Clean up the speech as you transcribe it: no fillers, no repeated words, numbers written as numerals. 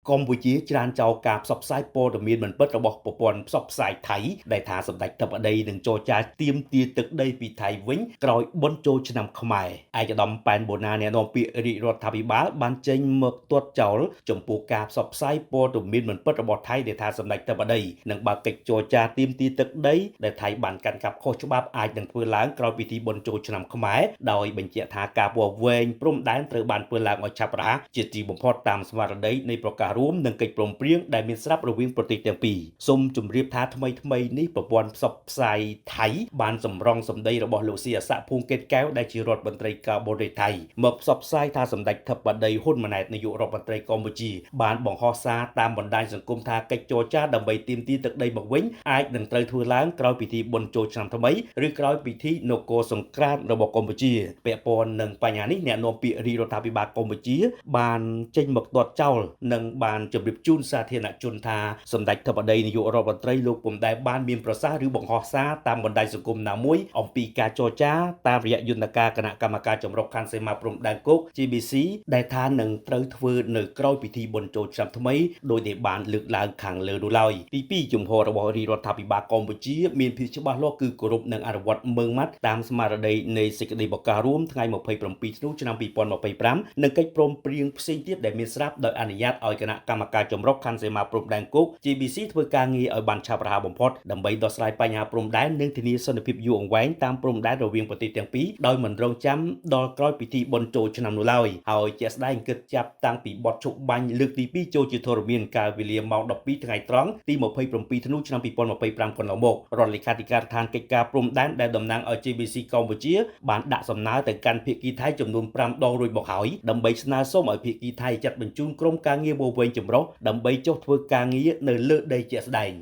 កម្ពុជាច្រានចោលការផ្សព្វផ្សាយព័ត៌មានមិនពិតរបស់ប្រព័ន្ធផ្សព្វផ្សាយថៃដែលថាសម្ដេចធិបតីនឹងចរចាទាមទារទឹកដីពីថៃវិញក្រោយបុណ្យចូលឆ្នាំខ្មែរឯកឧត្តមប៉ែនបូណាអ្នកនាំពាក្យរាជរដ្ឋាភិបាលបានចេញមកទាត់ចោលចំពោះការផ្សព្វផ្សាយព័ត៌មានមិនពិតរបស់ថៃដែលថាសម្ដេចធិបតីនឹងបើកកិច្ចចរចាទាមទារទឹកដីដែលថៃបានកាន់កាប់ខុសច្បាប់អាចនឹងធ្វើឡើងក្រោយពិធីបុណ្យចូលឆ្នាំខ្មែរដោយបញ្ជាក់ថាការវាស់វែងព្រំដែនត្រូវបានធ្វើឡើងឲ្យឆាប់រហ័សជាទីបំផុតតាមស្មារតីនៃប្រកាសរួមនិងកិច្ចព្រមព្រៀងដែលមានស្រាប់រវាងប្រទេសទាំងពីរសូមជម្រាបថាថ្មីថ្មីនេះប្រព័ន្ធផ្សព្វផ្សាយថៃបានសម្រងសម្ដីរបស់លោកស៊ីអាសាក់ភួងកេតកែវដែលជារដ្ឋមន្ត្រីការបរទេសថៃមកផ្សព្វផ្សាយថាសម្ដេចធិបតីហ៊ុនម៉ាណែតនាយករដ្ឋមន្ត្រីកម្ពុជាបានបង្ហោះសារតាមបណ្ដាញសង្គមថាកិច្ចចរចាដើម្បីទាមទារទឹកដីមកវិញអាចនឹងត្រូវធ្វើឡើងក្រោយពិធីបុណ្យចូលឆ្នាំថ្មីឬក្រោយពិធីនគរសង្ក្រាន្តរបស់កម្ពុជាពាក់ព័ន្ធនឹងបញ្ហានេះអ្នកនាំពាក្យរាជរដ្ឋាភិបាលកម្ពុជាបានចេញមកទាត់ចោលនិងបានជម្រាបជូនសាធារណជនថាសម្ដេចធិបតីនាយករដ្ឋមន្ត្រីលោកពុំដែលបានមានប្រសាសន៍ឬបង្ហោះសារតាមបណ្ដាញសង្គមណាមួយអំពីការចរចាតាមរយៈយន្តការគណៈកម្មការចម្រុះខណ្ឌសីមាព្រំដែនគោក GBC ដែលថានឹងត្រូវធ្វើនៅក្រោយពិធីបុណ្យចូលឆ្នាំថ្មីដោយដែលបានលើកឡើងខាងលើនោះឡើយទី2ជំហររបស់រាជរដ្ឋាភិបាលកម្ពុជាមានភាពច្បាស់លាស់គឺគោរពនិងអនុវត្តម៉ឺងម៉ាត់តាមស្មារតីនៃសេចក្តីប្រកាសរួមថ្ងៃ27ធ្នូឆ្នាំ2025និងកិច្ចព្រមព្រៀងផ្សេងទៀតដែលមានស្រាប់ដោយអនុញ្ញាតឲ្យគណៈកម្មការចម្រុះខណ្ឌសីមាព្រំដែនគោក GBC ធ្វើការងារឲ្យបានឆាប់រហ័សបំផុតដើម្បីដោះស្រាយបញ្ហាព្រំដែននិងធានាសន្តិភាពយូរអង្វែងតាមព្រំដែនរវាងប្រទេសទាំងពីរដោយមិនរងចាំដល់ក្រោយពិធីបុណ្យចូលឆ្នាំនោះឡើយហើយជាក់ស្ដែងគិតចាប់តាំងពីបទឈប់បាញ់លើកទី2ចូលជាធរមានកាលវេលាម៉ោង12ថ្ងៃត្រង់ទី27ធ្នូឆ្នាំ2025កន្លងមករដ្ឋលេខាធិការដ្ឋានកិច្ចការព្រំដែនដែលតំណាងឲ្យ JBC កម្ពុជាបានដាក់សំណើទៅកាន់ភាគីថៃចំនួន5ដងរួចមកហើយដើម្បីស្នើសុំឲ្យភាគីថៃចាត់បញ្ជូនក្រុមការងារវាស់វែងចម្រុះដើម្បីចុះធ្វើការងារនៅលើដីជាក់ស្ដែង។